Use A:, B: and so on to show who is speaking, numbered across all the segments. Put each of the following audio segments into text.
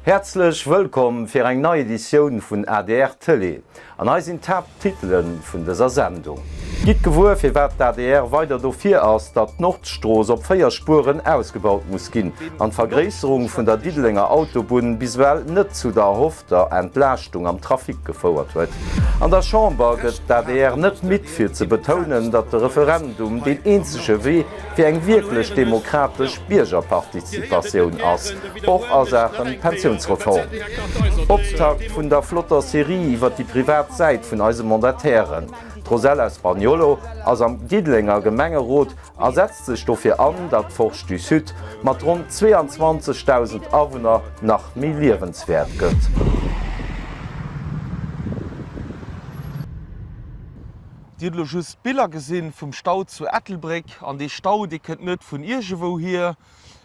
A: Häerzlech wëllkomm fir eng nei Editioun vun adr Tëlee. An hei sinn d'Haapttitele vun dëser Sendung. Gitt gewuer firwat d'ADR weider dofir ass, datt d'Nordstrooss op 4 Spueren ausgebaut muss ginn an d'Vergréisserung vun der Diddelenger Autobunn bis ewell net zu der erhoffter Entlaaschtung am Trafic gefouert huet. An der Chamber gëtt d'ADR net midd fir ze betounen, datt de Referendum deen eenzege Wee fir eng wierklech demokratesch Biergerparticipatioun ass, och a Saachen Pensiounsreform. Optakt vun der flotter Serie iwwer déi privat Säit vun eise Mandatairen. D'Rosella Spagnolo ass am Diddelenger Gemengerot a setzt sech dofir an, datt d'Forge du Sud mat ronn 22.000 Awunner nach méi liewenswäert gëtt.
B: Dir hutt elo just d'Biller gesinn vum Stau zu Ettelbréck. An dee Stau, dee kënnt net vun iergendwou hier,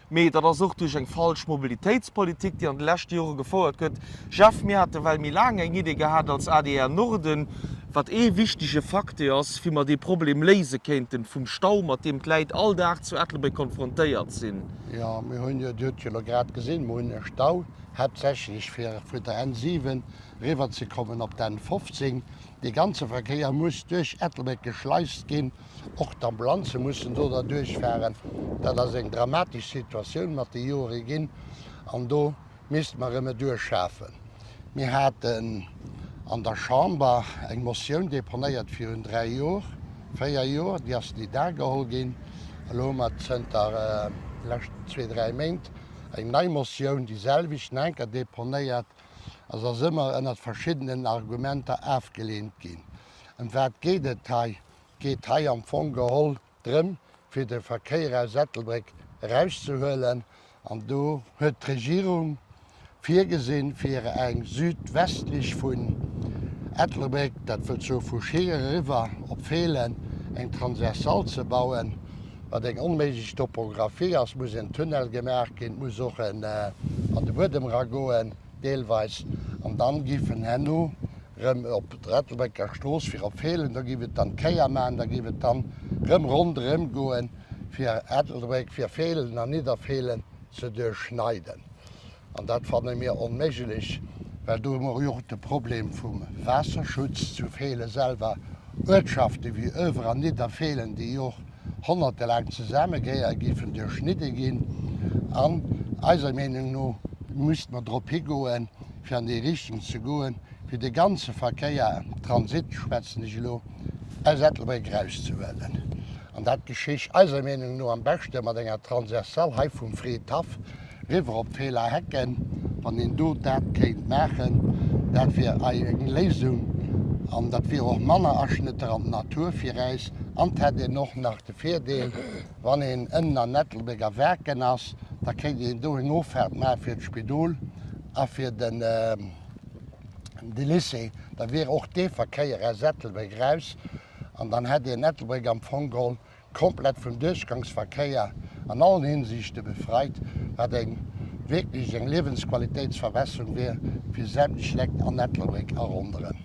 B: mee dat ass och duerch eng falsch Mobilitéitspolitik, déi an de leschte Jore gefouert gëtt. Jeff, mir hate well méi laang eng Idee gehat als adr Norden, wat ee wichtege Facteur ass, wéi mer dee Problem léise kéinten vum Stau, mat deem d'Läit all Dag zu Ettelbréck konfrontéiert sinn.
C: Jo, mir hunn jo, Dir hutt jo elo grad gesinn, mir hunn e Stau, haaptsächlech fir vun der N 7 eriwwerzekommen op d'N 15. Dee ganze Verkéier muss duerch Ettelbréck geschleist ginn, och d'Ambulanze mussen do derduerch fahren. Dat ass eng dramatesch Situatioun mat de Jore ginn an do misste mer Remedur schafen. Mir haten an der Chamber eng Motioun deponéiert virun dräi Jor, véier Jor, déi ass nit ageholl ginn. Elo hu mer zënter de leschten zwee, dräi Méint eng nei Motioun, déi selwecht, nach eng Kéier deponéiert. A se ass ëmmer ënnert verschiddenen Argumenter afgeleent ginn. Ëm wat geet et hei? Et geet hei am Fong geholl drëm, fir de Verkéier aus Ettelbréck erauszehuelen. An do huet d'Regierung virgesinn, fir eng südwestlech vun Ettelbréck, dat wëllt soe vu Scheer eriwwer op Feelen, eng Transversale ze bauen. Wat eng onméiglech Topographie ass, muss en Tunnel gemaach ginn, et muss och en an de Buedem eragoen deelweis, an dann giff en herno rëm op der Ettelbrécker Strooss fir op Feelen, do giff et dann d'Kéier maachen, da giff et dann rëm ronderëm goen fir Ettelbréck, fir Feelen an Nidderfeelen ze duerchschneiden. An dat fanne mir onméiglech, well do hu mer jo och de Problem vum Waasserschutz zu Feelen selwer. Uertschafte wéi Oewer an Nidderfeelen, déi jo och honnertelaang zesammegehéieren, géifen duerchschnidde ginn. An eiser Meenung no misste mer drop higoen, fir an déi Richtung ze goen, fir de ganze Verkéier, Transit schwätzen ech elo, aus Ettelbréck erauszehuelen. An dat geschich eiser Meenung no am beschte mat enger Transversale hei vum Fridhaff riwwer op d'Feeler Hecken. Wann een do dat kéint maachen, dat wier eng Léisung an dat wier och manner Aschnëtter an d'Natur fir äis. An 't hätt een och nach de Virdeel, wann een ënnen an Ettelbréck a Waarken ass, da kéint een do eng Offaart maache fir d'Spidol a fir de Lycée. Da wier och dee Verkéier aus Ettelbréck raus an dann hätt een Ettelbréck am Fong geholl komplett vum Duerchgangsverkéier an allen Hinsichte befreit, wat eng wierklech eng Liewensqualitéitsverbesserung wier fir sämtlech Lekt an Ettelbréck a ronderëm.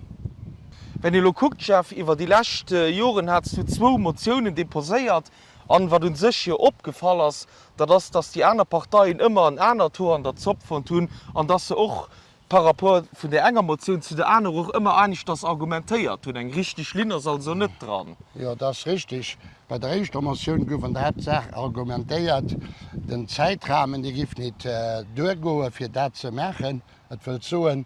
B: Wenn ee lo kuckt, Jeff, iwwer déi lescht Joren hats du zwou Motiounen deposéiert. An wat un sech jo opgefall ass, dat ass, dass déi aner Parteien ëmmer en anert Hoer an der Zopp fonnt hunn an dass se och par rapport vun där enger Motioun zu der anerer och ëmmer aneschters argumentéiert hunn. Eng richteg Linn ass also net dran.
C: Jo, dat ass richtig. Bei der éischter Motioun gouf an der Haaptsaach argumentéiert, den Zäitrahmen, dee giff nit duergoe fir dat ze maachen. Et wëllt soen,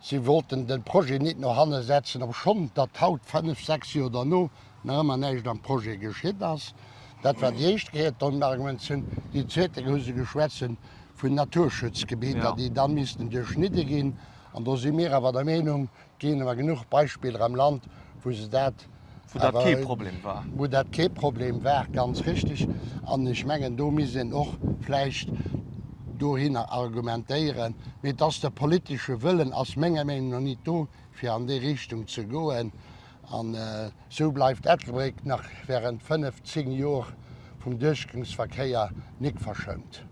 C: si wollten de Projet nit no hanne setzen, obschonn datt haut, fënnf, sechs Joer derno, nach ëmmer näischt am Projet geschitt ass. Dat war déi éischt Kéier d'Argumentatioun. Déi zweete Kéier hu se geschwätze vun Naturschutzgebieter, déi da missten duerchschnidde ginn. An do si mir awer der Meenung, et ginn awer genuch Beispiller am Land, wou se dat
B: Wou dat kee Problem war.
C: Wou dat kee Problem war, ganz richtig. An ech mengen, do misst een och vläicht dohinner argumentéieren. Mee et ass de politesche Wëllen ass menger Meenung no nit do, fir an déi Richtung ze goen. An esou bleift Ettelbréck nach während fënnef, zéng Jor vum Duerchgangsverkéier nik verschount.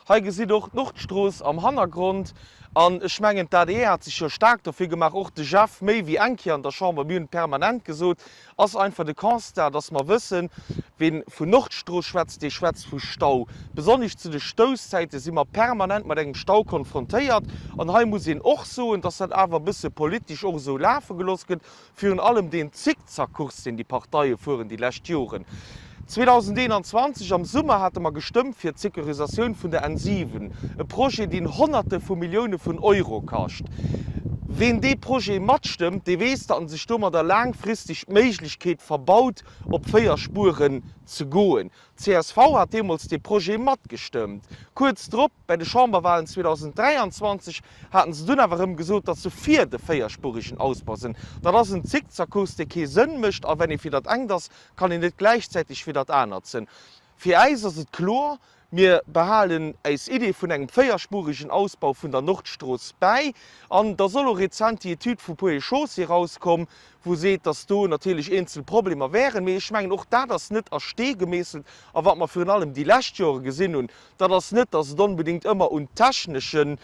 B: Hei gesitt och d'Nordstrooss am Hannergrond. An ech mengen, d'ADR hat sech jo staark dofir gemaach, och de Jeff méi wéi eng Kéier an der Chamber, mir hunn et permanent gesot, ass einfach de Constat, dass mer wëssen, Ween vun Nordstrooss schwätzt, dee schwätzt vu Stau. Besonnesch zu de Stousszäite si mer permanent mat engem Stau konfrontéiert. An hei muss een och soen, dass dat awer e bësse politesch och esou lafe gelooss gëtt, Virun allem deen Zickzackkurs, deen déi Parteie fueren déi lescht Joren. 2021 am Summer hate mer gestëmmt fir d'Securisatioun vun der N7, e Projet, deen Honnerte vu Millioune vun Euro kascht. Ween dee Projet matstëmmt, dee weess, datt en sech domadder laangfristeg d'Méiglechkeet verbaut, op 4 Spueren ze goen. Csv hat deemools dee Projet matgestëmmt. Kuerz drop, bäi de Chamberwalen 2023, haten se dunn awer erëm gesot, datt se fir de véierspuregen Ausbau sinn. Dat ass en Zickzackkurs, dee kee Sënn mécht. A wenn ee fir dat engt ass, kann een net gläichzäiteg fir dat anert sinn. Fir äis ass et kloer, Mir behalen äis Idee vun engem véierspuregen Ausbau vun der Nordstrooss bäi. An da soll och rezent déi Etüd vu Ponts et Chaussées erauskomm, wou seet, datt do natierlech eenzel Problemer wären, mee ech mengen, och dat ass net a Stee gemeesselt. A wat mer virun allem déi lescht Jore gesinn hunn, dat ass net, datt et onbedéngt ëmmer un technesche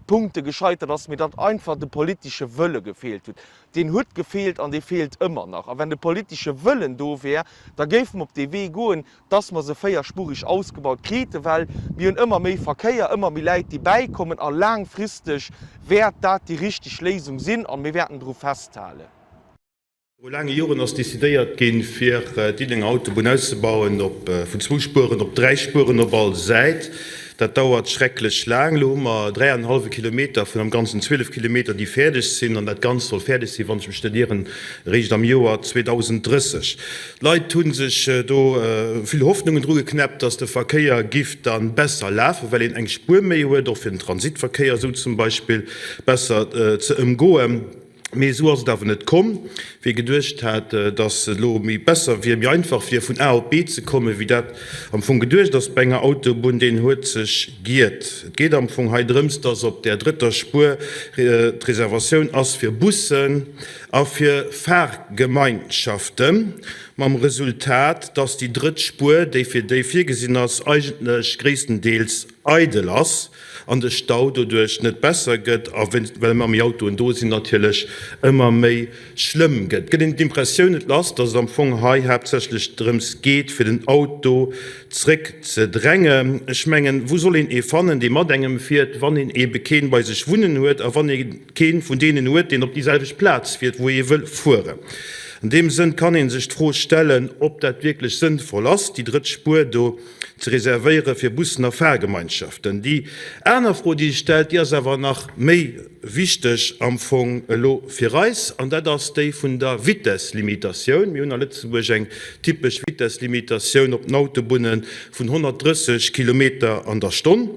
B: Punkte gescheitert ass, mee datt einfach de politesche Wëlle gefeelt huet. Deen huet gefeelt an dee feelt ëmmer nach. A wenn de politesche Wëllen do wär, da géife mer op dee Wee goen, dass mer se véierspurig ausgebaut kriten, well mir hunn ëmmer méi Verkéier, ëmmer méi Läit, déi bäikommen a laangfristeg wäert dat déi richteg Léisung sinn a mir wäerten dru festhalen.
D: Viru laange Joren ass decidéiert ginn, fir d'Diddelenger Autobunn auszebauen op vun zwou Spueren op dräi Spueren op all Säit. Dat dauert schrecklech laang. Elo hu mer dräianenhallwe Kilometer vun am Ganzen 12 Kilometer, déi fäerdeg sinn. An dat Ganzt soll fäerdeg sinn, wann ech mech net ieren, eréischt am Joer 2030. D'Leit hu sech do vill Hoffnungen dru geknäppt, dass de Verkéier giff da besser lafen, well een eng Spuer méi huet, och fir den Transitverkéier esou zum Beispill besser ze ëmgoen. Mee esou ass et awer net komm. Wie geduecht hat, dass et elo méi besser wier, méi einfach wier, vun A op B ze kommen, wéi dat am Fong geduecht ass bei enger Autobunn, deen huet sech giert. Et geet am Fong hei drëms, dass op där drëtter Spuer d'Reservatioun ass fir Bussen, a fir Fahrgemeinschaften, mam Resultat, dass déi drëtt Spuer, déi fir déi virgesinn ass, eigentlech gréisstendeels eidel ass an de Stau doduerch net besser gëtt a well ëmmer méi Autoen do sinn, natierlech ëmmer méi schlëmm gëtt. Gëtt een d'Impressioun net lass, dass et am Fong hei haaptsächlech drëms geet, fir den Auto zréckzedrängen. Ech mengen, wou soll een ee fannen, dee mat engem fiert, wann een eebe keen bei sech wunnen huet a wann ee keen vun deenen huet, deen op déi selwecht Plaz fiert, wou ee wëll fueren. An deem Sënn kann ee sech d'Fro stellen, ob dat wierklech sënnvoll ass, déi drëtt Spuer do ze reservéiere fir Bussen a Fahrgemeinschaften. Déi aner Fro, déi sech stellt, déi ass awer nach méi wichteg am Fong elo fir eis, an dat ass déi vun der Vitesslimitatioun. Mir hunn a Lëtzebuerg eng typesch Vitesslimitatioun op den Autobunne vun 130 Kilometer an der Stonn.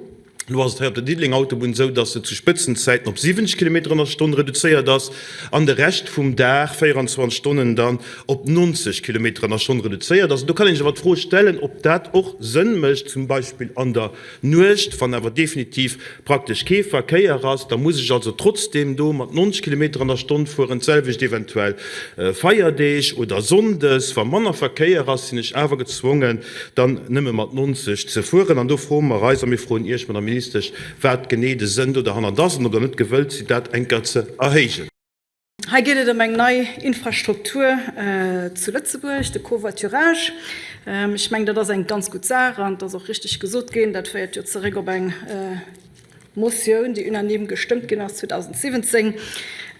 D: Elo ass et hei op der Diddelenger Autobunn esou, dass se zu Spëtzenzäiten op 70 Kilometer an der Stonn reduzéiert ass an de Rescht vum Dag, 24 Stonnen, dann op 90 Kilometer an der Stonn reduzéiert ass. Do kann een sech awer d'Fro stellen, ob dat och Sënn mécht, zum Beispill an der Nuecht, wann awer definitiv praktesch kee Verkéier ass. Da muss ech also trotzdeem do mat 90 Kilometer an der Stonn fueren. D'selwecht eventuell Feierdeeg oder Sonndes, wa manner Verkéier ass, sinn ech awer gezwongen, dann nëmme mat 90 ze fueren. An do froe mer eis, a mir froen Iech, Madame Ministesch, wat genee de Sënn do derhannert ass an ob Der net gewëllt sidd, dat eng Kéier ze erhéijen.
E: Hei geet et ëm eng nei Infrastruktur zu Lëtzebuerg, de Covoiturage. Ech mengen, dat ass eng ganz gutt Saach an et ass och richtig gesot ginn, dat féiert jo zeréck op eng Motioun, déi unanime gestëmmt ginn ass 2017.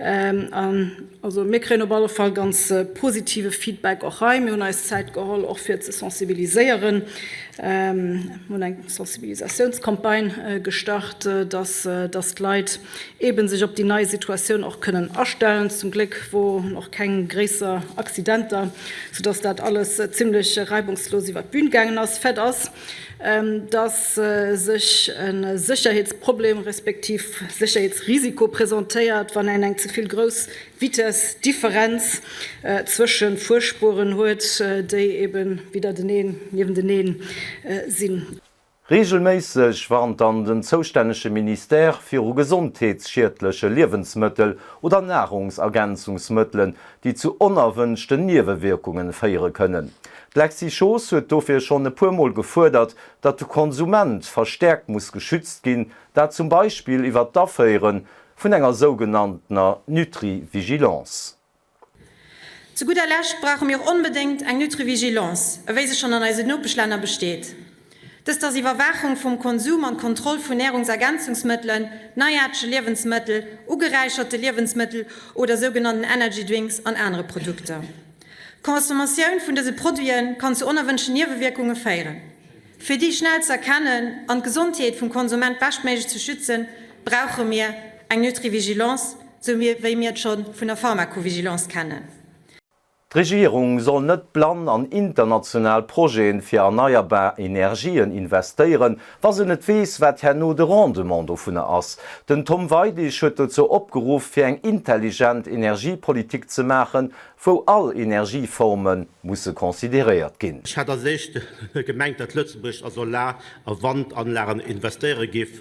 E: An also mir kréien op alle Fall ganz positive Feedback och hei. Mir hunn eis Zäit geholl och fir ze sensibiliséieren. Mir hunn eng Sensibilisatiounscampagne gestart, dass dass d'Leit eebe sech op déi nei Situatioun och kënnen astellen. Zum Gléck woren och keng gréisser Accidenter, soudass dat alles zimlech reibungslos iwwer d'Bün gaangen ass. Fait ass, dass sech e Sécherheetsproblem respektiv Sécherheetsrisiko presentéiert, wann een eng ze vill grouss Vitessdifferenz zwësche Fuerspueren huet, déi eben widderteneen, niewenteneen sinn.
A: Reegelméisseg warnt dann den zoustännege Ministère viru gesondheetsschiedleche Liewensmëttel oder Nahrungsergänzungsmëttelen, déi zu onerwënschten Niewewierkungen féiere kënnen. D'Lexy Schoos huet dofir schonn e puer Mol gefuerdert, datt de Konsument verstäerkt muss geschützt ginn, dat zum Beispill iwwer d'Aféiere vun enger sougenanntener Nutri-Vigilance.
F: Zu gudder Lescht brauche mir och onbedéngt eng Nutrivigilance, ewéi se schonn an eisen Nopeschlänner besteet. Dëst ass Iwwerwaachung vum Konsum an d'Kontroll vun Nährungsergänzungsmëttelen, neiaartege Liewensmëttel, ugeräicherte Liewensmëttel oder sougenannten Energy Drinks an anere Produkter. D'Consommatioun vun dëse Produite kann zu onerwënschten Niewewierkunge féieren. Fir déi schnell ze erkennen an d'Gesondheet vum Konsument beschtméiglech ze schützen, brauche mir eng Nutrivigilance, sou wéi mir et scho vun der Pharmacovigilance kennen.
A: D'Regierung soll net blann an international Projeten fir erneierbar Energien investéieren, wa se net weess, wat herno de Rendement dovunner ass. Den Tom Weidig huet dozou opgeruff, fir eng intelligent Energiepolitik ze maachen, wou all Energieforme musse consideréiert ginn.
D: Ech hat als éischt gemengt, datt Lëtzebuerg a Solar a Wandanlagen investéiere giff,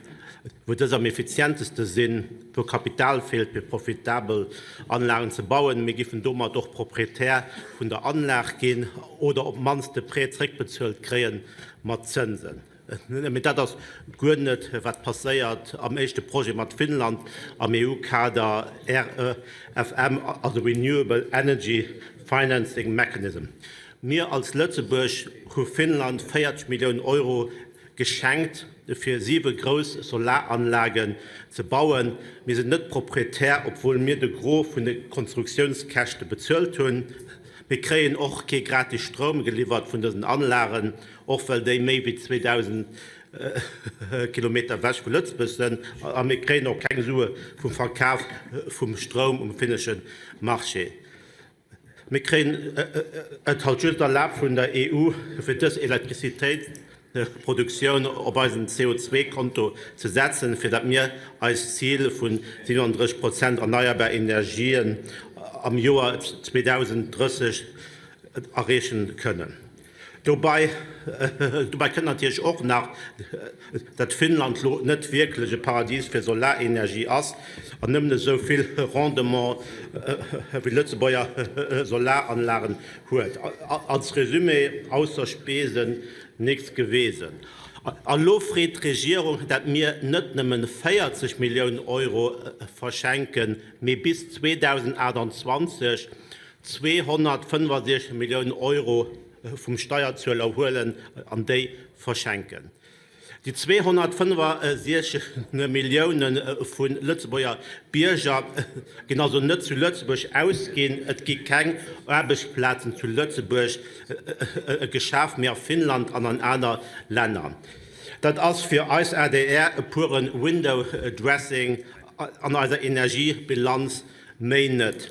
D: wou dës am effizienteste sinn, wou Kapital feelt fir profitabel Anlagen ze bauen. Mir giffen domat och Proprietär vun der Anlag ginn oder op d'mannst de Prêt zréckbezuelt kréie mat Zënsen. Mee dat ass guer net, wat passéiert am éischte Projet mat Finnland am EU-Kader REFM, also Renewable Energy Financing Mechanism. Mir als Lëtzebuerg hu Finnland 40 Milliounen Euro geschenkt, fir siwe grouss Solaranlagen ze bauen. Mir sinn net Proprietär, obwuel mir de Gros vun de Konstruktiounskäschte bezuelt hunn. Mir kréien och kee gratis Stroum geliwwert vun dësen Anlagen. Och well déi méi wéi 2.000 Kilometer ewech vu Lëtzebuerg sënn a mir kréien och keng Sue vum Verkaf vum Stroum um finnesche Marché. Mir kréien et halt just erlaabt vun der EU, fir dës Elektrizitéitsproduktioun op eisen CO2-Konto ze setzen, fir datt mir eist Zil vu 37 Prozent erneierbar Energien am Joer 2030 erreeche kënnen. Dobei kënnt natierlech och nach, datt Finnland lo net wierklech e Paradies fir Solarenergie ass an nëmmen esou vill Rendement wéi Lëtzebuerger Solaranlagen huet. Als Resumé, ausser Spesen nix gewesen. A lo freet d'Regierung, datt mir net nëmmen 40 Milliounen Euro verschenken, mee bis 2028 265 Milliounen Euro vum Steierzueler huelen an déi verschenken. Déi 265 Millioune vu Lëtzebuerger Bierger ginn also net zu Lëtzebuerg ausginn. Et gi keng Aarbechtsplazen zu Lëtzebuerg geschaf, mee a Finnland an an aner Länner. Dat ass fir eis adr e puren Window Dressing an eiser Energiebilanz. Méi net.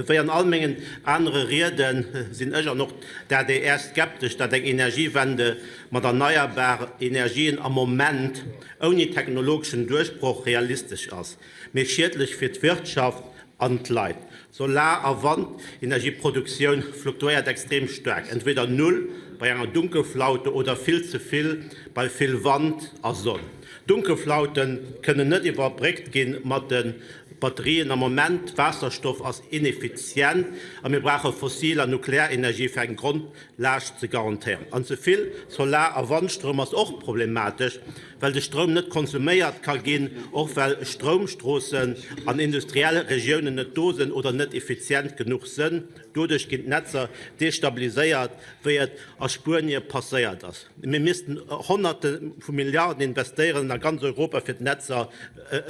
D: Wéi an all mengen anere Riede sinn ech an och d'ADR skeptesch, datt eng Energiewende mat erneierbar Energien am Moment ouni technologeschen Duerchbroch realistesch ass, mee schiedlech fir d'Wirtschaft an d'Leit. Solar a Wandenergieproduktioun fluktuéiert extrem staark, entweder null bei enger Dunkelflaute oder vill ze vill bei vill Wand a Sonn. Dunkelflaute kënnen net iwwerbréckt ginn mat de Batterien am Moment, Waasserstoff ass ineffizient a mir brauche fossil a Nuklearenergie fir eng Grondlaascht ze garantéieren. An ze vill Solar a Wandstroum ass och problematesch, well de Stroum net konsuméiert ka ginn, och well Stroumstroossen an industriell Regiounen net do sënn oder net effizient genuch sënn. Doduerch ginn d'Netzer destabiliséiert, wéi et a Spuenie passéiert ass. Mir missten Honnerte vu Milliarden investéieren a ganz Europa fir d'Netzer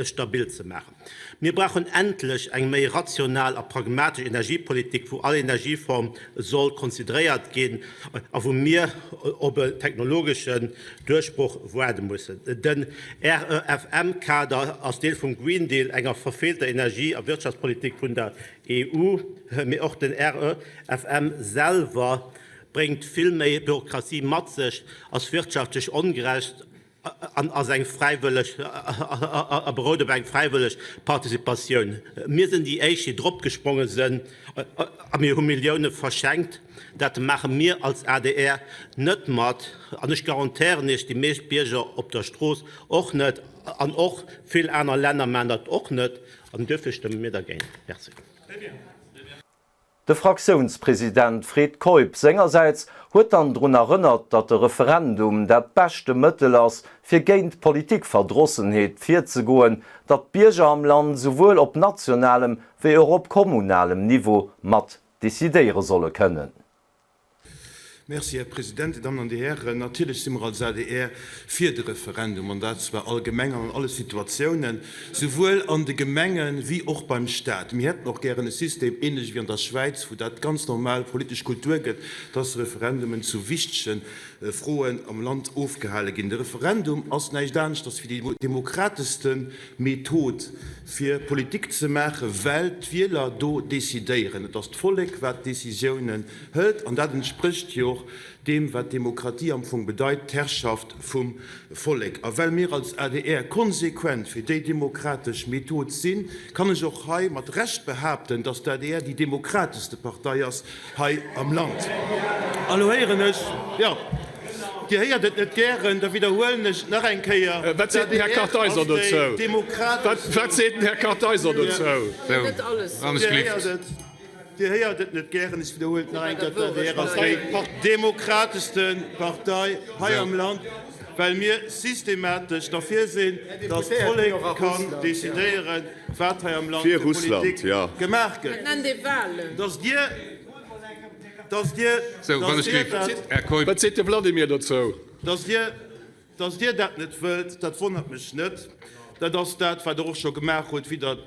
D: stabil ze maachen. Mir brauchen endlech eng méi rational a pragmatesch Energiepolitik, wou all Energieform soll consideréiert ginn a wou mir op e technologeschen Duerchbroch waarde mussen. Den REFM-Kader ass Deel vum Green Deal, enger verfeelter Energie a Wirtschaftspolitik vun der EU, mee och den REFM selwer bréngt vill méi Bürokratie mat sech, ass wirtschaftlech ongerecht an ass eng fräiwëlleg a berout op eng fräiwëlleg Participatioun. Mir sinn déi éischt, déi drop gespronge sinn a mir hu Millioune verschenkt. Dat maache mir als adr net mat an ech garantéieren Iech, déi meescht Bierger op der Strooss och net an och vill aner Länner maachen dat och net an duerfir stëmme mir dergéint. Merci.
A: De Fraktiounspresident Fred Keup sengersäits huet dann drun erënnert, datt de Referendum dat beschte Mëttel ass, fir géint Politikverdrossenheet virzegoen, datt d'Bierger am Land souwuel op nationalem wéi och op kommunalem Niveau mat decidéiere solle kënnen.
D: Merci, Här President, Dir Dammen an Dir Hären. Natierlech si mer als adr fir de Referendum, an dat zwar allgemeng an an alle Situatiounen, souwuel an de Gemenge wéi och beim Stat. Mir hätten och gären e System, ähnlech wéi an der Schwäiz, wou dat ganz normal politesch Kultur gëtt, dass Referendumen zu wichtege Froen am Land ofgehale ginn. De Referendum ass näischt aneschters wéi déi demokrateschste Method, fir Politik ze maachen, well d'Wieler do decidéieren. Et ass d'Vollek, wat d'Décisiounen hëlt, an dat entsprécht jo och deem, wat Demokratie am Fong bedeit, d'Herrschaft vum Vollek. A well mir als adr konsequent fir déi demokratesch Method sinn, kann ech och hei mat Recht behaapten, datt d'ADR déi demokrateschste Partei ass hei am Land. A lo héieren ech, jo, Dir héiert et net gären, da widderhuelen ech et nach eng Kéier,
G: Wat seet den Här
D: d'ADR
G: Kartheiser
D: ass déi
G: dozou?
D: demokrateschste.
G: Wat seet den Här Kartheiser dozou?
D: Dir héiert et. Dir héiert et net gären, ech widderhuelen et nach eng Kéier, D'ADR ass déi demokrateschste Partei hei am Land, well mir systematesch derfir sinn, datt d'Vollek kann decidéieren, wat hei am Land fir Politik gemaach gëtt. Datt Dir, datt Dir, datt Dir dat.
G: Wat seet de Vladimir dozou?
D: Datt Dir. Dass Dir dat net wëllt, dat wonnert mech net. Dat ass dat, wat Der och scho gemaach hutt, wéi Der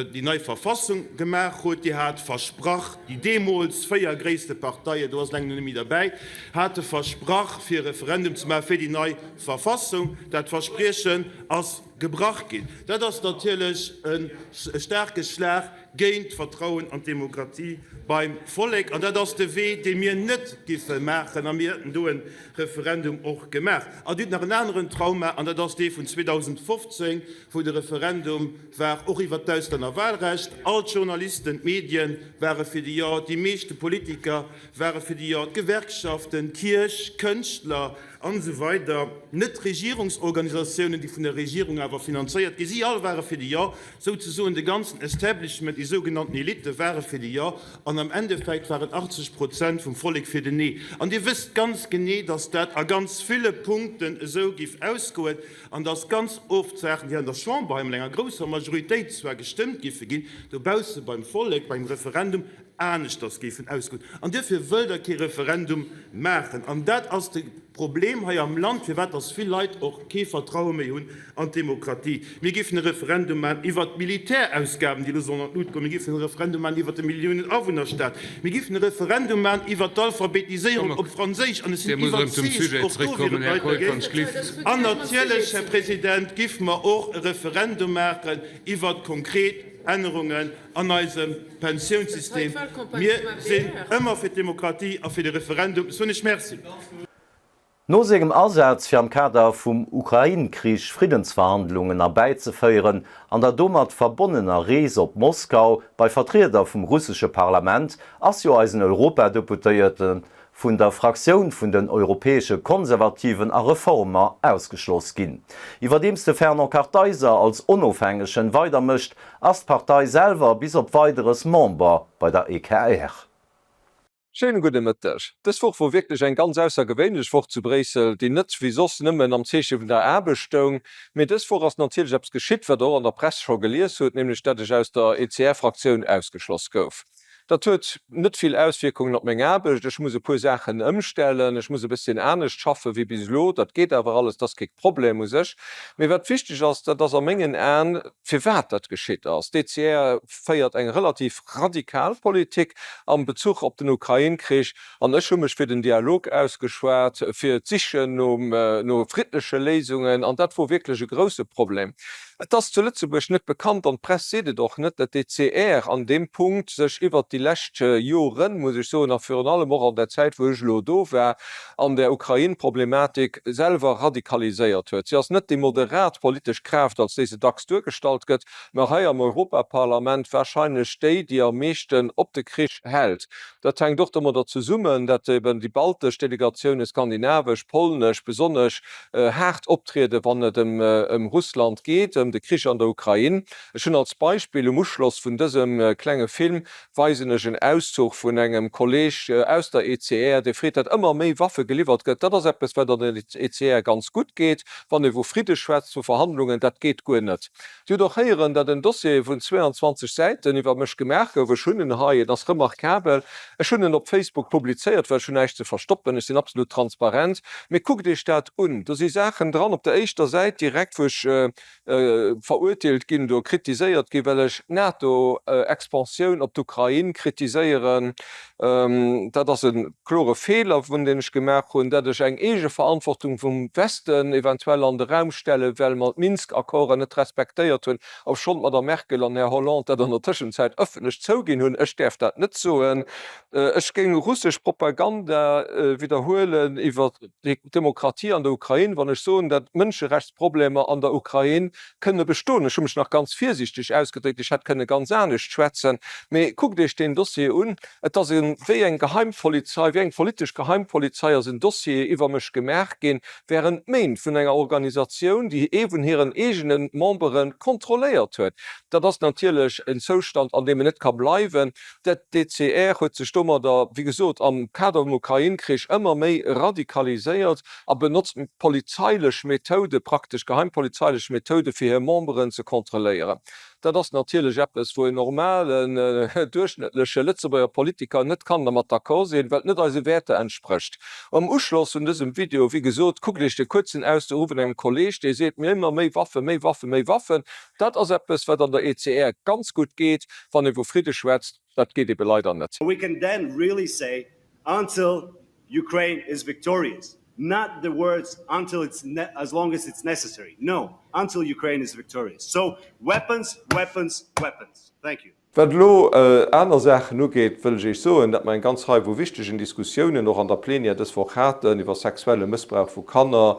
D: déi nei Verfassung gemaach hutt. Dir hat versprach, déi deemools 4 gréisste Parteien, do ass elo eng net méi derbäi, hate versprach, fir e Referendum ze maache fir déi nei Verfassung. Dat Verspriechen ass gebrach ginn. Dat ass natierlech e staarke Schlag géint d'Vertrauen an d'Demokratie beim Vollek. An dat ass de Wee, dee mir net giffe maachen. A mir hätten do e Referendum och gemaach. An Dir hutt nach en aneren Trauma, an dat ass dee vun 2015, wou de Referendum war och iwwert d'Auslännerwahlrecht. All d'Journalisten, d'Medien ware fir de Jo, déi meeschte Politiker ware fir de Jo, d'Gewerkschaften, d'Kierch, Kënschtler an esou weider, Net-Regierungsorganisatiounen, déi vun der Regierung awer finanzéiert ginn, si all ware fir de Jo. Souzesoen de ganzen Establishment, déi sougenannten Elite ware fir de Jo an am Endeffekt waren 80 Prozent vum Vollek fir den Nee. An Dir wësst ganz genee, dass dat a ganz ville Punkten esou giff ausgoen an dass ganz oft Saachen, déi an der Chamber hei mat enger grousser Majoritéit zwar gestëmmt giffe ginn, dobausse beim Vollek, beim Referendum aneschters géifen ausgoen. An duerfir wëllt Der kee Referendum maachen. An dat ass de Problem hei am Land, firwat dass vill Leit och kee Vertraue méi hunn an d'Demokratie. Mir géifen e Referendum maachen iwwert d'Militärausgaben, déi elo sollen an d'Lut goen. Mir géifen e Referendum maachen iwwert de Milliounen-Awunnerstaat. Mir géifen e Referendum maachen iwwert d'Alphabetiséierung op Franséisch. An ech sinn iwwerzeegt, och do wier et Leit dergéint. An natierlech, Här President, géife mer och e Referendum maachen iwwert konkret Ännerungen an eisem Pensiounssystem. Mir sinn ëmmer fir d'Demokratie a fir de Referendum. Soen ech Merci.
A: No sengem Asaz fir am Kader vum Ukrain-Krich Friddensverhandlungen erbäizeféieren an der domat verbonnener Rees op Moskau bei Vertrieder vum russesche Parlament ass jo eisen Europadeputéierte vun der Fraktioun vun den Europäesche Konservativen a Reformer ausgeschloss ginn. Iwwerdeems de Fernand Kartheiser als Onofhängegen weidermécht, ass d'Partei selwer bis op Weideres Member bei der EKR.
B: Schéine gudde Mëtteg. Dës Woch wor wierklech eng ganz aussergewéinlech Woch zu Bréissel, déi net wéi soss nëmmen am Zeeche vun der Aarbecht stoung. Mee dës Woch ass natierlech eppes geschitt, wat der och an der Press scho gelies hutt, nämlech dat ech aus der ECR-Fraktioun ausgeschloss gouf. Dat huet net vill Auswierkungen op meng Aarbecht. Ech muss e puer Saachen ëmstellen, ech muss e bësschen anescht schaffe wéi bis elo. Dat geet awer alles, dat ass kee Problem u sech. Mee wat wichteg ass, dat ass a mengen Aen, firwat dat geschitt ass. D'ECR féiert eng relativ radikal Politik am Bezuch op den Ukrain-Krich. An ech hu mech fir den Dialog ausgeschwat, fir d'Sichen no friddleche Léisungen. An dat wor wierklech e grousse Problem. Et ass zu Lëtzebuerg net bekannt, an d'Press seet et och net, datt d'ECR an deem Punkt sech iwwert déi lescht Joren, muss ech soen, a virun allem och an der Zäit, wou ech elo do war, an der Ukrain-Problematik selwer radikaliséiert huet. Si ass net déi moderat politesch Kraaft, als déi se dacks duergestallt gëtt, mä hei am Europaparlament wahrscheinlech déi, déi am meeschten op de Krich hält. Dat hänkt och domadder zesummen, datt eben déi baltesch Delegatiounen, skandinavesch, polnesch besonnesch, haart optrieden, wann et ëm Russland geet, ëm de Krich an der Ukrain. Ech hunn als Beispill um Uschloss vun dësem klenge Film weisen. weisen ech en Auszuch vun engem Kolleg aus der ECR, dee freet, datt ëmmer méi Waffe geliwwert gëtt. Dat ass eppes, wat an der ECR ganz gutt geet. Wann ee vu Fridde schwätzt, vu Verhandlungen, dat geet guer net. Dir hutt och héieren, datt en Dossier vun 22 Säiten iwwer mech gemaach gouf. Ech hunn en hei, en ass remarkabel. Ech hunn en op Facebook publizéiert, well ech hunn näischt ze verstoppen, ech sinn absolut transparent. Mee kuckt Iech dat un, do si Saachen dran op der éischter Säit direkt, wou ech verurteelt ginn, do kritiséiert ginn, well ech d'NATO-Expansioun op d'Ukrain kritiséieren. Dat ass e klore Feeler, vun deen ech gemaach hunn, dat ech eng Eegeverantwortung vum Westen eventuell an de Raum stellen, well mer d'Minsk-Accorden net respektéiert hunn, obschonn d'Madame Merkel an Här Hollande dat an der Tëschenzäit ëffentlech zouginn hunn. Ech däerf dat net soen. Ech géing russesch Propaganda widderhuelen iwwer d'Demokratie an der Ukrain, wann ech soen, datt Mënscherechtsproblemer an der Ukrain kënne bestoen. Ech hu mech nach ganz virsiichteg ausgedréckt, ech hätt kënne ganz anescht schwätzen. Mee kuckt Iech deen Dossier un. Et ass e wéi eng Geheimpolizei, wéi eng politesch Geheimpolizei ass en Dossier iwwer mech gemaach ginn, während Méint vun enger Organisatioun, déi ee vun hiren eegene Membere kontrolléiert huet. Dat ass natierlech en Zoustand, an deem een net ka bleiwen. D'ECR huet sech domadder, wéi gesot, am Kader vum Ukrain-Krich ëmmer méi radikaliséiert a benotzt polizeilech Methoude, praktesch geheimpolizeilech Methoude fir hir Memberen ze kontrolléieren. Dat ass natierlech eppes, wou en normalen, duerchschnëttleche Lëtzebuerger Politiker net kann dermat d'accord sinn, well et net eise Wäerter entsprécht. Am Uschloss un dësem Video, wéi gesot, kuckt Iech de kuerzen Auszuch u vun engem Kolleeg, dee seet, Mir ëmmer méi Waffen, méi Waffen, méi Waffen. Dat ass eppes, wat an der ECR ganz gutt geet, wann ee vu Fridde schwätzt. Dat geet ebe leider net.
H: We can then really say until Ukraine is victorious, not the words until it's as long as it's necessary, no, until Ukraine is victorious. So weapons, weapons, weapons. Thank you.
B: Wat elo aner Saachen ugeet, wëll ech Iech soen, datt mer eng ganz Rei vu wichtegen Diskussiounen och an der Plenière dës Woch haten, iwwer sexuelle Mëssbrauch vu Kanner,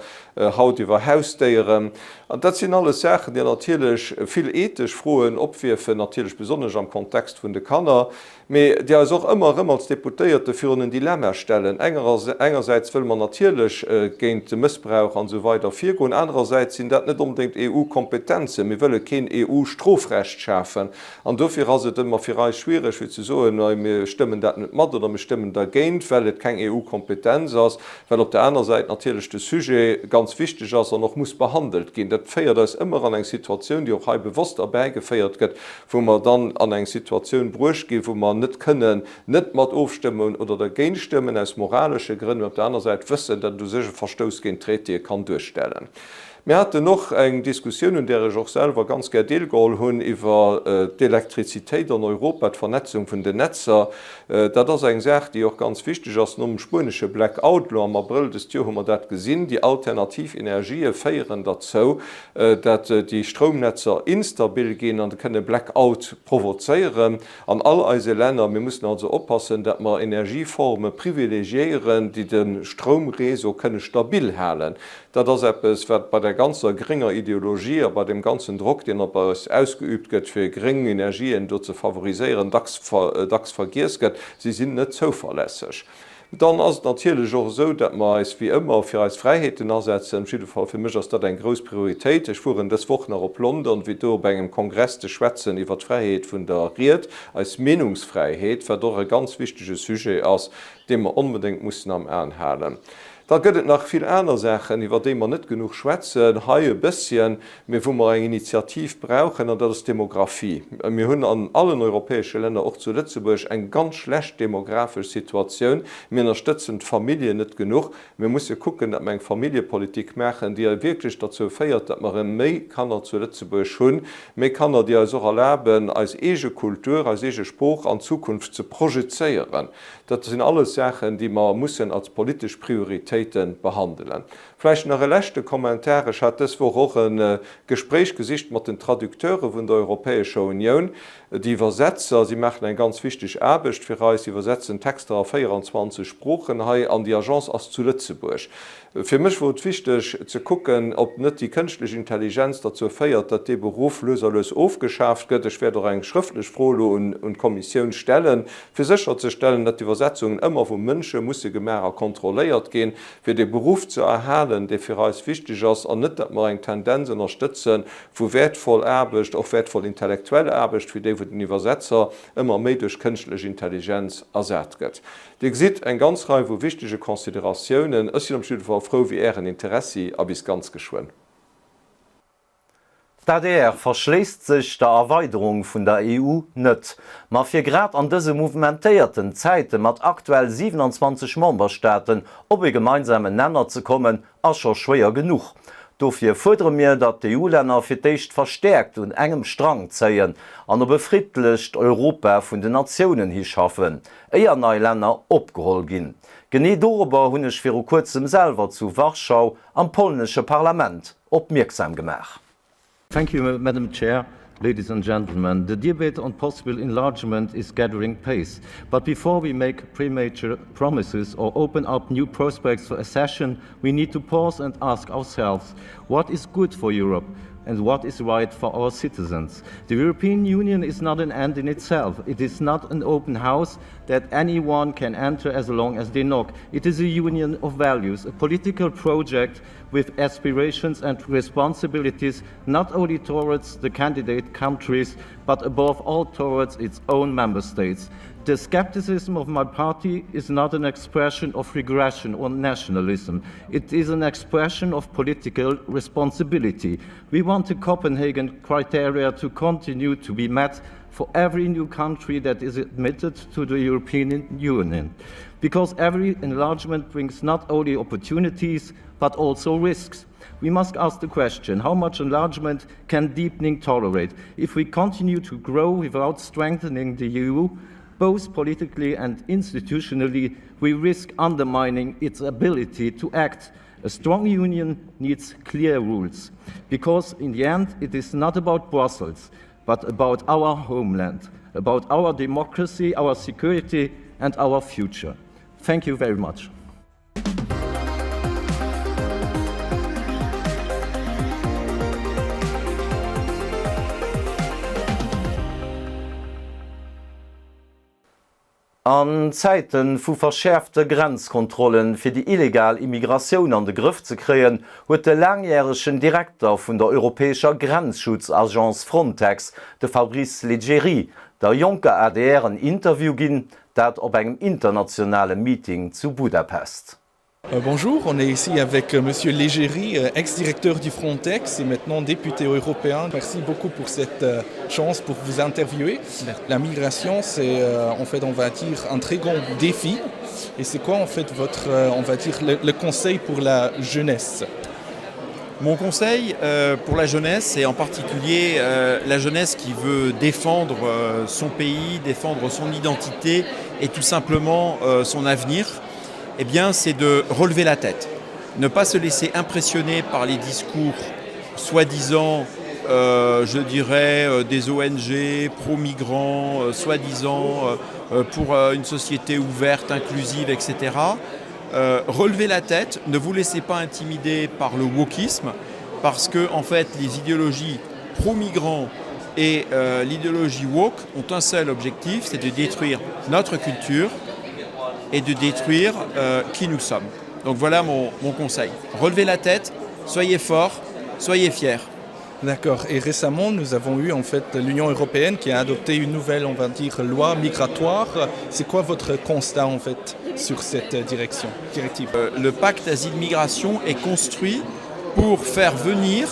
B: haut iwwer Hausdéieren. An dat sinn alles Saachen, déi natierlech vill ethesch Froen opwierfen, natierlech besonnesch am Kontext vun de Kanner, mee déi eis och ëmmer erëm als Deputéierte virun en Dilemma stellen. Engersäits wëlle mer natierlech géint de Mëssbrauch an esou weider virgoen, anerersäits sinn dat net onbedéngt EU-Kompetenzen. Mir wëlle keen EU-Strofrecht schafen. An dofir ass et ëmmer fir eis schwiereg, fir ze soen, mir stëmmen dat net mat oder mir stëmmen dergéint, well et keng EU-Kompetenz ass. Well op der aner Säit natierlech de Sujet ganz wichteg ass an och muss behandelt ginn. Dat féiert eis ëmmer an eng Situatioun, déi och hei bewosst erbäigeféiert gëtt, wou mer dann an eng Situatioun bruecht ginn, wou mer net kënnen net mat ofstëmmen oder dergéint stëmmen, aus moralesche Grënn, mä op der aner Säit wëssen, datt et u sech e Verstouss géint d'Traitéë kann duerstellen. Mir haten och eng Diskussioun, un där ech och selwer ganz gär deelgeholl hunn, iwwer d'Elektrizitéit an Europa, d'Vernetzung vun den Netzer. Dat ass eng Saach, déi och ganz wichteg ass. Nom spuenesche Blackout elo am Abrëll dëst Joer hu mer dat gesinn. Déi alternativ Energië féieren derzou, dat déi Stroumnetzer instabil ginn an kënne Blackout provozéieren an all eise Länner. Mir mussen also oppassen, dat mer Energieforme privilegiéieren, déi de Stroumreseau kënne stabil halen. Dat ass eppes, wat bei der ganzer grénger Ideologie a bei deem ganzen Drock, deen op eis ausgeübt gëtt, fir gréng Energien do ze favoriséieren, dacks, dacks vergiess gëtt. Si sinn net zouverlässeg. Dann ass et natierlech och esou, datt mer eis wéi ëmmer fir eis Fräiheeten asetzen. Op jidde Fall fir mech ass dat eng grouss Prioritéit. Ech fueren dës Woch nach op London, fir do op engem Kongress ze schwätzen iwwer d'Fräiheet vun der Ried, eis Meenungsfräiheet, wat och e ganz wichtege Sujet ass, dee mer onbedéngt mussen am Aen halen. Da gëtt et nach vill aner Saachen, iwwer déi mer net genuch schwätzen, hei e bësschen, mä wou mer eng Initiativ brauchen, an dat ass d'Demographie. Mir hunn an allen europäesche Länner, och zu Lëtzebuerg, eng ganz schlecht demographesch Situatioun. Mir ënnerstëtzen d'Familljen net genuch. Mir musse kucken, datt mer eng Familljepolitik maachen, déi wierklech derzou féiert, datt mer erëm méi Kanner zu Lëtzebuerg hunn, méi Kanner, déi eis och erlaben, eis eege Kultur, eis eege Sprooch an d'Zukunft ze projezéieren. Dat sinn alles Saachen, déi mer mussen als politesch Prioritéite behandelen. Vläicht nach e leschte Kommentar, Ech hat dës Woch och e Gespréich gesicht mat den Traducteure vun der Europäescher Unioun, déi Iwwersetzer. Si maachen eng ganz wichteg Aarbecht fir eis. Si iwwersetzen Texter a 24 Sproochen hei an déi Agence ass zu Lëtzebuerg.
I: Fir mech wor et wichteg ze kucken, ob net déi kënschtlech Intelligenz derzou féiert, datt dee Beruff lues a lues ofgeschaaft gëtt. Ech wäert och eng schrëftlech Fro elo un d'Kommissioun stellen, fir sécherzestellen, datt d'Iwwersetzungen ëmmer vu Mënsche musse gemaach a kontrolléiert ginn, fir dee Beruff ze erhalen, dee fir eis wichteg ass, an net, datt mer eng Tendenz ënnerstëtzen, wou wäertvoll Aarbecht, och wäertvoll intellektuell Aarbecht, wéi déi vun den Iwwersetzer, ëmmer méi duerch kënschtlech Intelligenz ersat gëtt. Dir gesitt, eng ganz Rei vu wichtege Consideratiounen. Ech sinn op jidde Fall frou wéi Ären Interessi a bis ganz geschwënn.
A: D'adr verschléisst sech der Erweiderung vun der EU net. Ma fir grad an dëse mouvementéierten Zäite mat aktuell 27 Memberstaaten op e gemeinsamen Nenner ze kommen, ass scho schwéier genuch. Dofir fuerdere mir, datt d'EU-Länner fir d'éischt verstäerkt un engem Strang zéien an op e friddlecht Europa vun den Natiounen hischaffen, éier nei Länner opgeholl ginn. Genee dorobber hunn ech viru kuerzem selwer zu Warschau am polnesche Parlament opmierksam gemaach.
J: Thank you, Madam Chair. Ladies and gentlemen, the debate on possible enlargement is gathering pace. But before we make premature promises or open up new prospects for accession, we need to pause and ask ourselves what is good for Europe and what is right for our citizens. The European Union is not an end in itself. It is not an open house that anyone can enter as long as they knock. It is a union of values, a political project with aspirations and responsibilities not only towards the candidate countries, but above all towards its own member states. The skepticism of my party is not an expression of regression or nationalism. It is an expression of political responsibility. We want the Copenhagen criteria to continue to be met for every new country that is admitted to the European Union. Because every enlargement brings not only opportunities, but also risks. We must ask the question, how much enlargement can deepening tolerate? If we continue to grow without strengthening the EU, both politically and institutionally, we risk undermining its ability to act. A strong union needs clear rules, because in the end it is not about Brussels, but about our homeland, about our democracy, our security and our future. Thank you very much.
A: An Zäite vu verschäerfte Grenzkontrollen, fir déi illegal Immigratioun an de Grëff ze kréien, huet de laangjäregen Direkter vun der europäescher Grenzschutzagence Frontex, de Fabrice Leggeri, der jonker adr en Interview ginn, dat op engem internationale Meeting zu Budapest.
B: Euh, bonjour, on est ici avec euh, monsieur Légéry, euh, ex-directeur du Frontex et maintenant député européen. Merci beaucoup pour cette chance pour vous interviewer. La migration, c'est en fait, on va dire, un très grand défi. Et c'est quoi en fait votre, on va dire, le, le conseil pour la jeunesse
K: Mon conseil euh, pour la jeunesse et en particulier euh, la jeunesse qui veut défendre euh, son pays, défendre son identité et tout simplement euh, son avenir, eh bien c'est de relever la tête, ne pas se laisser impressionner par les discours soi-disant euh, je dirais euh, des ONG pro-migrants, euh, soi-disant euh, pour euh, une société ouverte, inclusive, etc. Euh, relevez la tête, ne vous laissez pas intimider par le wokisme, parce que en fait les idéologies pro-migrants et euh, l'idéologie woke ont un seul objectif, c'est de détruire notre culture et de détruire euh, qui nous sommes. Donc voilà mon, mon conseil. Relevez la tête, soyez forts, soyez fiers.
B: D'accord. Et récemment, nous avons eu en fait l'Union européenne qui a adopté une nouvelle, on va dire, loi migratoire. C'est quoi votre constat en fait sur cette direction directive
K: euh, Le pacte asile-migration est construit pour faire venir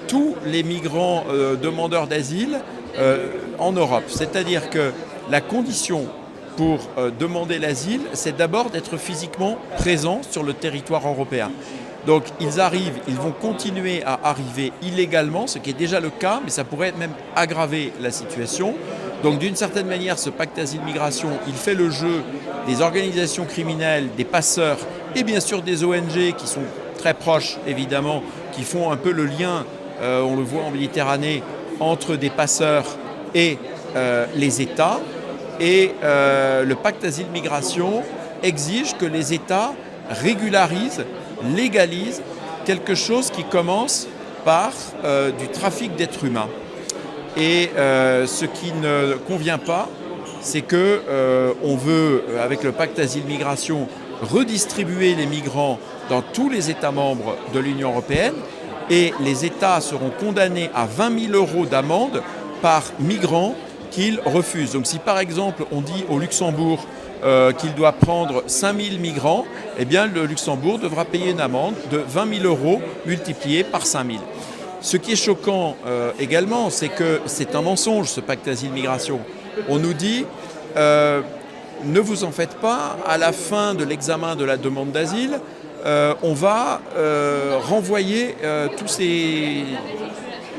K: tous les migrants euh, demandeurs d'asile euh, en Europe. C'est-à-dire que la condition pour euh, demander l'asile, c'est d'abord d'être physiquement présent sur le territoire européen. Donc ils arrivent, ils vont continuer à arriver illégalement, ce qui est déjà le cas, mais ça pourrait même aggraver la situation. Donc d'une certaine manière, ce pacte asile-migration, il fait le jeu des organisations criminelles, des passeurs et bien sûr des ONG qui sont très proches évidemment, qui font un peu le lien, euh, on le voit en Méditerranée, entre des passeurs et euh, les États. Et euh, le pacte asile-migration exige que les États régularisent. légalise quelque chose qui commence par euh, du trafic d'êtres humains. Et euh, ce qui ne convient pas, c'est que euh, on veut, euh, avec le pacte asile-migration, redistribuer les migrants dans tous les États membres de l'Union européenne et les États seront condamnés à 20 000 euros d'amende par migrant qu'ils refusent. Donc si par exemple on dit au Luxembourg euh, qu'il doit prendre 5000 migrants, eh bien le Luxembourg devra payer une amende de 20 000 euros multipliée par 5000. Ce qui est choquant euh, également, c'est que c'est un mensonge ce pacte asile-migration. On nous dit euh, ne vous en faites pas, à la fin de l'examen de la demande d'asile, euh, on va euh, renvoyer euh, tous ces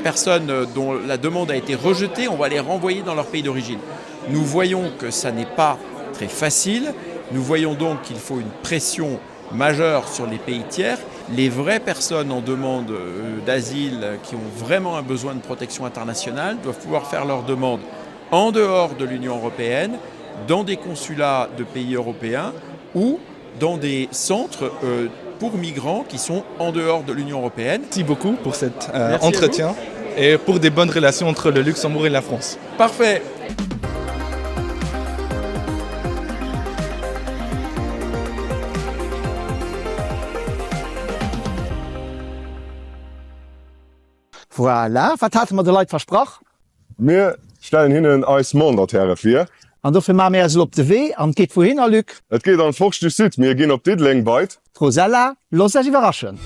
K: personnes dont la demande a été rejetée, on va les renvoyer dans leur pays d'origine. Nous voyons que ça n'est pas très facile. Nous voyons donc qu'il faut une pression majeure sur les pays tiers. Les vraies personnes en demande euh, d'asile qui ont vraiment un besoin de protection internationale doivent pouvoir faire leur demande en dehors de l'Union européenne, dans des consulats de pays européens ou dans des centres euh, pour migrants qui sont en dehors de l'Union européenne.
L: Merci beaucoup pour cet euh, entretien et pour des bonnes relations entre le Luxembourg et la France.
K: Parfait.
M: Voilà, wat hate mer de Leit versprach?
N: Mir stellen hinnen eis Mandataire vir.
M: An dofir maache mir eis elo op de Wee. An et geet wouhinner, Luc?
N: Et geet an d'Forge du Sud. Mir ginn op Diddeleng bei d'.
M: D'Rosella. Loosst Iech iwwerraschen!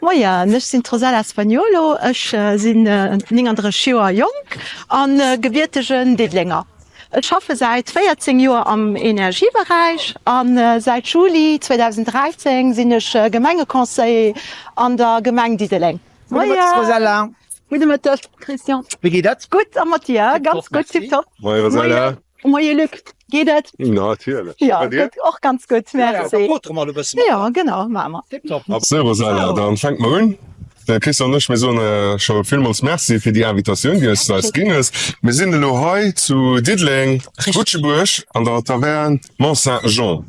O: Moien, ech sinn d'Rosella Spagnuolo, ech sinn 39 Joer jonk a gebiertegen Diddelenger. Ech schaffe säit 14 Joer am Energieberäich a säit Juli 2013 sinn ech Gemengeconseiller an der Gemeng Diddeleng.
M: Gudde Mëtteg Rosella.
O: Gudde Mëtteg Christian.
M: Wéi geet et?
O: Gutt a mat dir? Ganz gutt, tiptop.
N: Moie Rosella.
O: Moie Luc, geet et?
N: Natierlech.
O: Jo, gutt, och ganz gutt, merci.
M: Da potere mer elo e bësse mat.
O: Jo, genau, maache mer.
M: Tiptop.
N: Sou Rosella, dann fänke mer un. De Christian an ech, mir soen scho villmools Merci fir déi Invitatioun, déi s de eis ginn hues. Mir sinn elo hei zu Diddeleng, Butschebuerg, an der Taverne Mont Saint-Jean.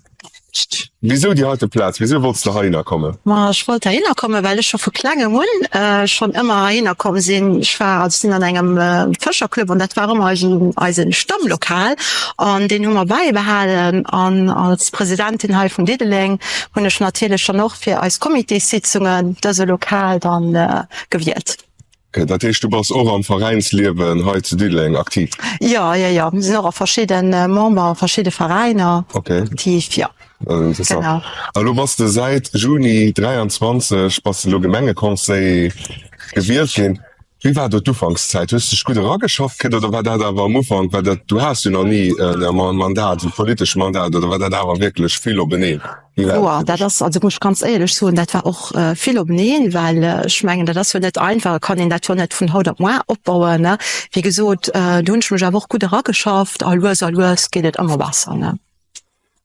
N: Wisou déi heite Plaz? Wisou wollts de heihinner kommen?
O: Ma ech wollt heihinner kommen, well ech scho vu klengem un schonn ëmmer heihinner komm sinn. Ech war, also sinn an engem Fëscherclub an dat war ëmmer eisen, eisen Stammlokal an deen hu mer bäibehalen. An als Presidentin hei vun Diddeleng hunn ech natierlech dann och fir eis Comitéssitzungen dëse Lokal dann gewielt.
N: Ok, dat heescht du bass och am Veräinsliewen hei zu Diddeleng aktiv?
O: Jo, jo, jo, mir sinn och a verschidde Member a verschidde Veräiner aktiv, jo.
N: Dat ass interessant. Genau. A lo bass de säit Juni 23 bass de lo Gemengeconseiller gewielt ginn. Wéi war do d'Ufankszäit? Hues de dech gutt erageschafft kritt oder war dat awer am Ufank, war dat, du has jo nach ni e Mandat, e politescht Mandat, oder war dat awer wierklech vill openeen?
O: Joer, dat ass, also muss ech ganz éierlech soen, dat war och vill openeen, well ech mengen, dat ass jo net einfach, et kann een dat jo net vun haut op moar opbauen, ne. Wéi gesot, do hunn ech mech awer och gutt erageschafft a lues a lues geet et ëmmer besser, ne.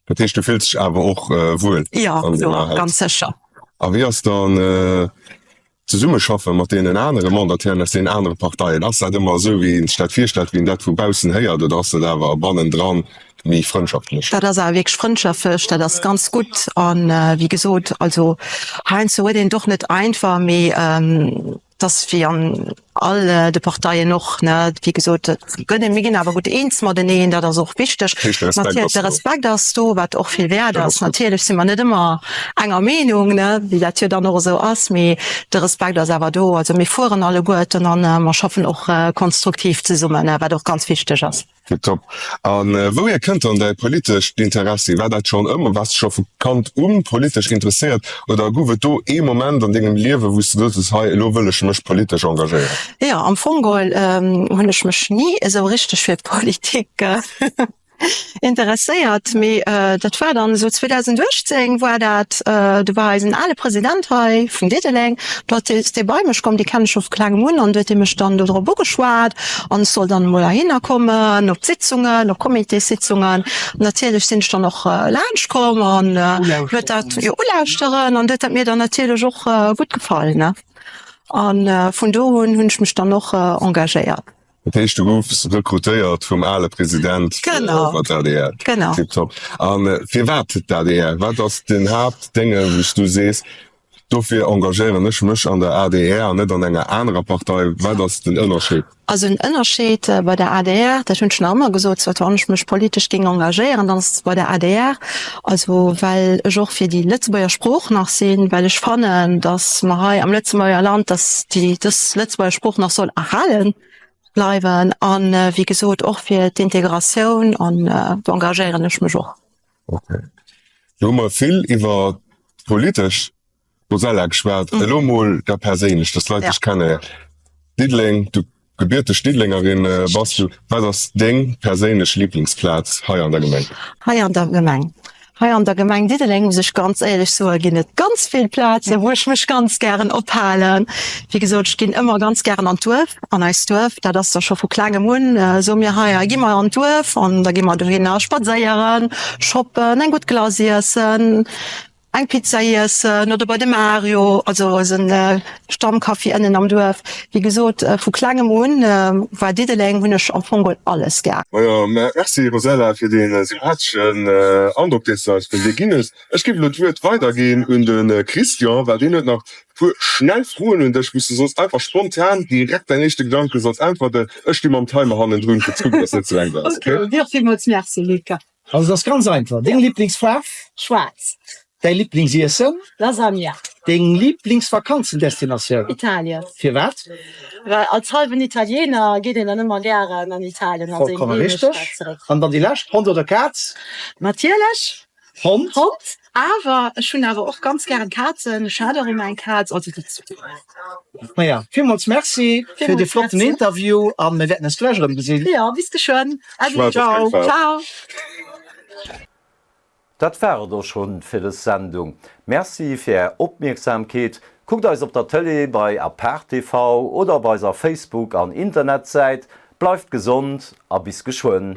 N: Dat heescht, du fills dech awer och wuel
O: Jo, jo, ganz sécher.
N: A wéi ass dann D'Zesummeschaffe mat deenen anere Mandatairen aus deenen anere Parteien, ass dat ëmmer esou, wéi een sech dat virstellt, wéi een dat vu baussen héiert, oder ass dat awer bannendran méi frëndschaftlech?
O: Dat ass awer wierklech frëndschaftlech, dat ass ganz gutt. A wéi gesot, also heiansdo huet een et och net einfach, mee et ass wéi an all de Parteien och, ne, wéi gesot, et gëtt een, mir ginn awer gutt eens mateneen, dat ass och wichteg.
N: Heescht de Respekt ass do.
O: De Respekt ass do, wat och vill wäert ass. Natierlech si mer net ëmmer enger Meenung, ne, wéi dat jo dann och esou ass, mee de Respekt ass awer do. Also mir fueren alleguerten an mer schaffen och konstruktiv zesummen, wat och ganz wichteg ass.
N: Tiptop. A wouhier kënnt dann däi politescht Interessi? War dat schonn ëmmer, waars de scho vu Kand u politesch interesséiert oder gouf et do ee Moment an dengem Liewe wou s de gesot hues, hei elo wëll ech mech politesch engagéieren?
O: Jo, am Fong geholl hunn ech mech ni esou richteg fir d'Politik. Interesséiert. Mee dat war dann esou 2018 war dat, do war eisen ale President hei vun Diddeleng, do ass dee bei mech komm, dee kennen ech scho vu klengem un, an du huet dee mech dann do drop ugeschwat an ech soll dann emol heihinner kommen op d'Sitzungen, op Comitéssitzungen. Natierlech sinn ech dann och laanscht komm an huet dat, jo ulauschteren, an huet dat mir dann natierlech och gutt gefall, ne. An vun do un hunn ech mech dann och engagéiert.
N: Dat heescht, du goufs rekrutéiert vum ale President
O: Genau.
N: vun der adr.
O: Genau.
N: Tiptop. A firwat d'ADR? Wat ass den Haaptdénge wou s du sees, dofir engagéieren ech mech an der adr an net an enger anerer Partei? Wat ass den Ënnerscheed?
O: Also den Ënnerscheed bei der adr, dat hunn ech nach ëmmer gesot, soit wann ech mech politesch géing engagéieren, dann ass et bei der adr, also well ech och fir déi Lëtzebuerger Sprooch nach sinn, well ech fannen, datt mer hei am Lëtzebuerger Land, datt déi dës Lëtzebuerger Sprooch nach soll erhale bleiwen an, wéi gesot, och fir d'Integratioun an do engagéieren ech mech och.
N: Okay. Lo hu mer vill iwwer d'politesch Rosella geschwat. Elo mol da perséinlech, dass d'Leit dech kennen. Diddeleng, du gebierteg Diddelengerin bass du. Wat ass deng perséinlech Liblingsplaz hei an der Gemeng?
O: Hei an der Gemeng? Hei an der Gemeng Diddeleng, muss ech ganz éierlech soen, ginn et ganz vill Plazen, wou ech mech ganz gären ophalen. Wéi gesot, ech ginn ëmmer ganz gären an d'Duerf, an eist Duerf. Dat ass da scho vu klengem un esou. Mir hei, hei gi mer an d'Duerf an da gi mer dohinner spadséieren, shoppen, eng gutt Glace iessen. Eng Pizza iessen oder bei de Mario, also eisen Stammcafé ënnen am Duerf. Wéi gesot, vu klengem un war Diddeleng, hunn ech am Fong geholl alles gär.
N: Majo, merci Rosella fir dee sympatheschen Androck deen s de eis vun dir ginn hues. Ech géif elo d'Wuert weiderginn un de Christian, well deen huet nach e puer schnell Froen un dech, wou s de soss einfach spontan direkt däin éischte Gedanke solls äntwerten. Ech sti mam Timer hannendrun fir ze kucken, dass s net ze laang brauchs, okay?
O: Ok, dir villmools merci Luca.
M: Also et ass ganz einfach, Deng Liblingsfaarf?
O: Schwaarz.
M: Däi Liblingsiessen?
O: Lasagna.
M: Deng Liblingsvakanzendestinatioun?
O: Italien.
M: Firwat?
O: Well als hallwen Italiener geet een dann ëmmer gären an Italien a seng
M: Vollkomme
O: Heemecht
M: richteg.
O: zeréck.
M: An dann déi lescht, Hond oder Kaz?
O: Natierlech
M: Hond.
O: Hond, awer ech hunn awer och ganz gären Kazen. Ech hat och ëmmer eng Kaz, also dat.
M: Maja, villmools Merci fir dee flotten Interview a mir wäerten eis gläich erëm gesinn.
O: Jo, bis geschwënn.
M: Äddi, ciao.
O: Ciao.
A: Dat war et och schonn fir des Sendung. Merci fir är Opmierksamkeet. Kuckt eis op der Tëlee bei Apart TV oder op eiser Facebook an Internetsäit. Bleift gesond a bis geschwënn.